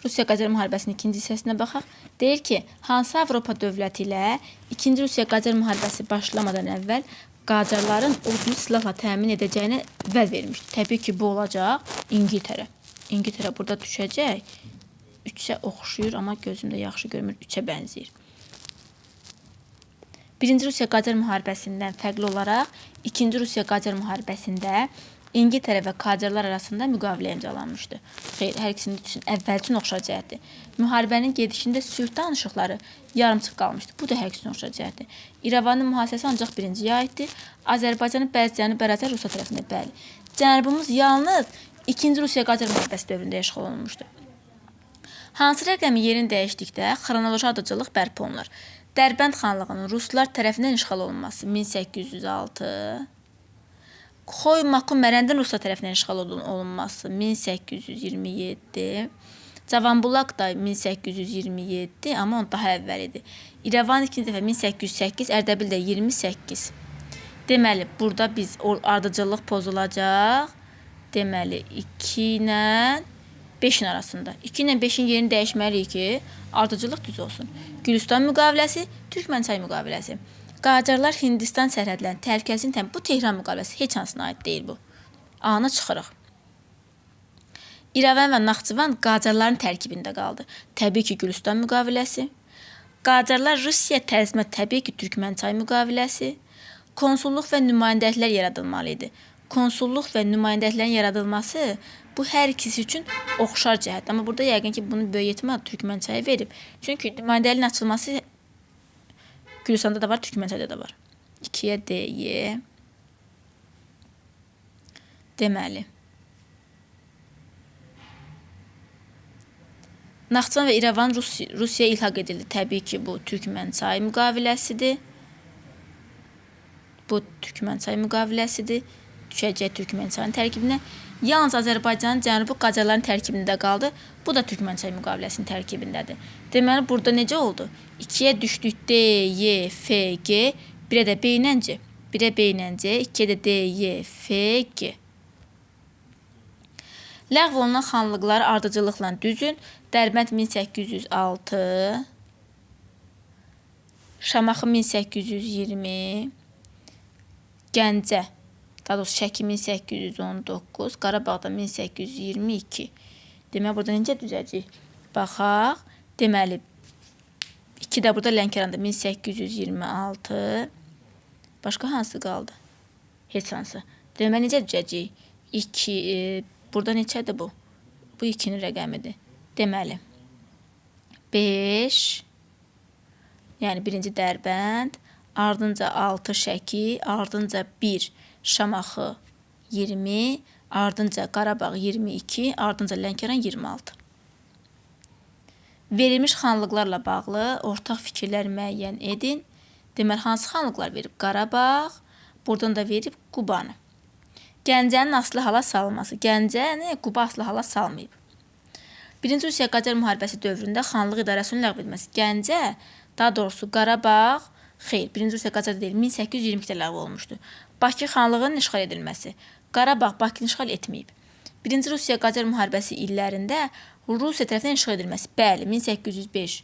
Rusiya-Qacar müharibəsinin ikinci hissəsinə baxaq. Deyir ki, hansı Avropa dövləti ilə İkinci Rusiya-Qacar müharibəsi başlamadan əvvəl Qacarların ordunu silahla təmin edəcəyinə vəd vermişdi. Təbii ki, bu olacaq İngiltərə. İngiltərə burada düşəcək. 3-ə oxşuyur, amma gözümdə yaxşı görmür, 3-ə bənzəyir. Birinci Rusiya-Qacar müharibəsindən fərqli olaraq İkinci Rusiya-Qacar müharibəsində İngiltərə və Qacarlar arasında müqavilə imzalanmışdı. Xeyr, hər ikisinin üçün əvvəl üçün oxşar cəhətdir. Müharibənin gedişində sülh danışıqları yarımçıq qalmışdı. Bu da hər ikisinin oxşar cəhətdir. İrəvanın mühasirəsi ancaq birinciyə aiddir. Azərbaycanın bəzi cənubi ərazilər Rusiya tərəfində, bəli. Cənubumuz yalnız İkinci Rusiya-Qacar müharibəsi dövründə işğal olunmuşdu. Hansı rəqəmi yerini dəyişdikdə xronoloji ardıcıllıq bərpa olunur? Dərbənd xanlığının ruslar tərəfindən işğal olunması 1806. Xoy Maku Mərəndin ruslar tərəfindən işğal olunması 1827. Cavanbulaq da 1827, amma on daha əvvəl idi. İrəvan ikinci dəfə 1808, Ərdəbil də 28. Deməli, burada biz ardıcıllıq pozulacaq. Deməli, 2 ilə 5-in arasında. 2 ilə 5-in yerini dəyişməliyik ki, ardıcıllıq düz olsun. Gülüstan müqaviləsi, Türkmənçay müqaviləsi. Qacarlar Hindistan sərhədlərinin təhlükəsini təmin. Bu Tehran müqaviləsi heç hansına aid deyil bu. A-na çıxırıq. İrəvan və Naxçıvan Qacarların tərkibində qaldı. Təbii ki, Gülüstan müqaviləsi. Qacarlar Rusiya təzimə təbii ki, Türkmənçay müqaviləsi. Konsulluq və nümayəndəliklər yaradılmalı idi. Konsulluq və nümayəndəliklərin yaradılması bu hər ikisi üçün oxşar cəhət. Amma burada yəqin ki, bunu böyük ehtimal Türkmənçaya verib. Çünki nümayəndəliyin açılması Gülüstanda da var, Türkmənçayda da var. 2-yə D, Y. Deməli, Naxçıvan və İrəvan Rusiyaya ilhaq edildi. Təbii ki, bu Türkmənçay müqaviləsidir. Bu Türkmənçay müqaviləsidir. Düşəcək Türkmənçayın tərkibinə. Yalnız Azərbaycanın cənubu Qacarların tərkibində qaldı. Bu da Türkmənçay müqaviləsinin tərkibindədir. Deməli, burada necə oldu? 2-yə düşdük D, Y, F, G. 1-ə də B ilə C. 1-ə B ilə C, 2-yə də D, Y, F, G. Ləğv olunan xanlıqları ardıcıllıqla düzün. Dərbənd 1806, Şamaxı 1820, Gəncə, daha doğrusu Şəki 1819, Qarabağda 1822. Deməli, burada necə düzəcəyik? Baxaq. Deməli, 2 də burada Lənkəranda 1826. Başqa hansı qaldı? Heç hansı. Deməli, necə düzəcəyik? 2, burada neçədir bu? Bu 2-nin rəqəmidir. Deməli, 5, yəni birinci Dərbənd, ardınca 6 Şəki, ardınca 1 Şamaxı 20, ardınca Qarabağ 22, ardınca Lənkəran 26. Verilmiş xanlıqlarla bağlı ortaq fikirlər müəyyən edin. Deməli, hansı xanlıqlar verib? Qarabağ, buradan da verib Qubanı. Gəncənin asılı hala salınması. Gəncəni Quba asılı hala salmayıb. Birinci Rusiya-Qacar müharibəsi dövründə xanlıq idarəsinin ləğv edilməsi. Gəncə, daha doğrusu Qarabağ, xeyr, Birinci Rusiya-Qacar deyil, 1822-də ləğv olunmuşdu. Bakı xanlığının işğal edilməsi. Qarabağ Bakını işğal etməyib. Birinci Rusiya-Qacar müharibəsi illərində Rusiya tərəfindən işğal edilməsi. Bəli, 1805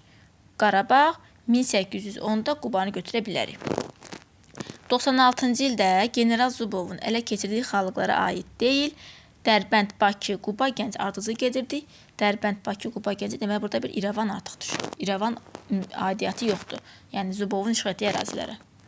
Qarabağ, 1810-da Qubanı götürə bilərik. 96-cı ildə General Zubovun ələ keçirdiyi xanlıqlara aid deyil. Dərbənd, Bakı, Quba, Gəncə ardıcıl gedirdi. Dərbənd, Bakı, Quba, Gəncə. Deməli, burada bir İrəvan artıq düşür. İrəvan aidiyyatı yoxdur. Yəni Zubovun işğal etdiyi ərazilərə.